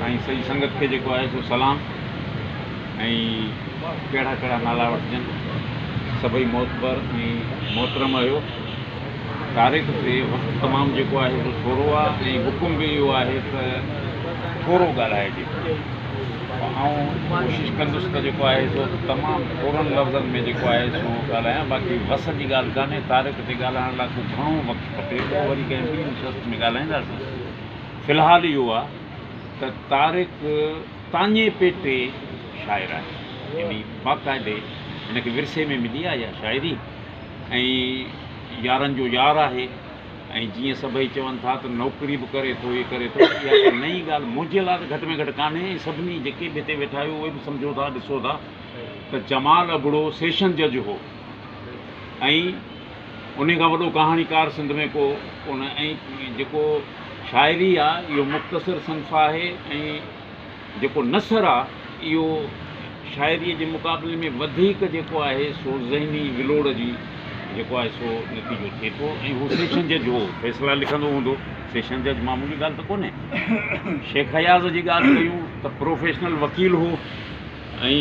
سائين سڄي سنگت کي جيڪو آهي سو سلام ۽ ڪهڙا ڪهڙا نالا وٺجن سڀئي معتبر ۽ محترم آهيو. طارق تي وقت تمام جيڪو آهي سو ٿورو آهي ۽ حڪم به اهو آهي ته ٿورو ڳالهائجي. آئون ڪوشش ڪندس ته جيڪو آهي سو تمام ٿورن لفظن ۾ جيڪو آهي سو ڳالهايان باقي وس جي ڳالهه ڪانهي طارق تي ڳالهائڻ لاء ڪو گهڻو وقت کپي اهو وري ڪنهن ٻي نشست ۾ ڳالهائينداسين. في الحال اهو آهي ته طارق تاڃي پيٽي شاعر آهي يعني باقاعدي هن کي ورثي ۾ ملي آهي اها شاعري ۽ يارن جو يار آهي ۽ جيئن سڀئي چون ٿا ته نوڪري به ڪري ٿو هي ڪري ٿو اها ڪا نئين ڳالهه منهنجي لاء ته گهٽ ۾ گهٽ ڪانهي ۽ سڀني جيڪي به هتي ويٺا آهيو اهي به سمجهو ٿا ڏسو ٿا ته جمال ابڙو سيشن جج هو ۽ انهي کان وڏو ڪهاڻيڪار سنڌ ۾ ڪو ڪونه ۽ جيڪو شاعري آ اهو مختصر صنف آهي ۽ جيڪو نثر آ اهو شاعريء جي مقابلي ۾ وڌيڪ جيڪو آهي سو ذهني ولوڙ جي جيڪو آهي سو نتيجو ٿئي ٿو ۽ هو سيشن جج هو فيصلا لکندو هوندو سيشن جج معمولي ڳالهه ته ڪونهي شيخ اياز جي ڳالهه ڪيون ته پروفيشنل وڪيل هو ۽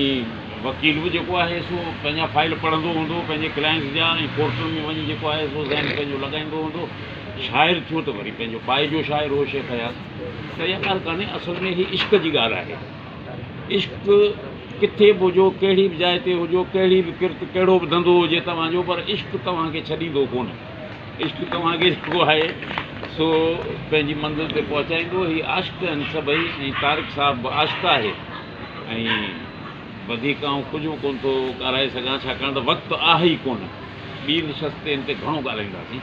وڪيل به جيڪو آهي سو پنهنجا فائل پڙهندو هوندو پنهنجي ڪلائنٽس جا ۽ ڪورٽن ۾ وڃي جيڪو آهي سو ذهن پنهنجو لڳائيندو هوندو. شاعر ٿيو ته وري پنهنجو پائي جو شاعر هو شيخ اياز. ته اها ڳالهه ڪانهي اصل ۾ هي عشق جي ڳالهه آهي. عشق ڪٿي به هجو ڪهڙي به جاء تي هجو ڪهڙي به ڪرت ڪهڙو به ڌنڌو هجي توهان جو پر عشق توهان کي ڇڏيندو ڪونه. عشق توهان کي جيڪو آهي سو پنهنجي منزل تي پهچائيندو. هي عاشق آهن سڀئي ۽ طارق صاحب به عاشق آهي. ۽ وڌيڪ آئون ڪجهه به ڪونه ٿو ڳالهائي سگهان ڇاڪاڻ ته وقت آهي ئي ڪونه. ٻي نشست تي ان تي گهڻو ڳالهائينداسين.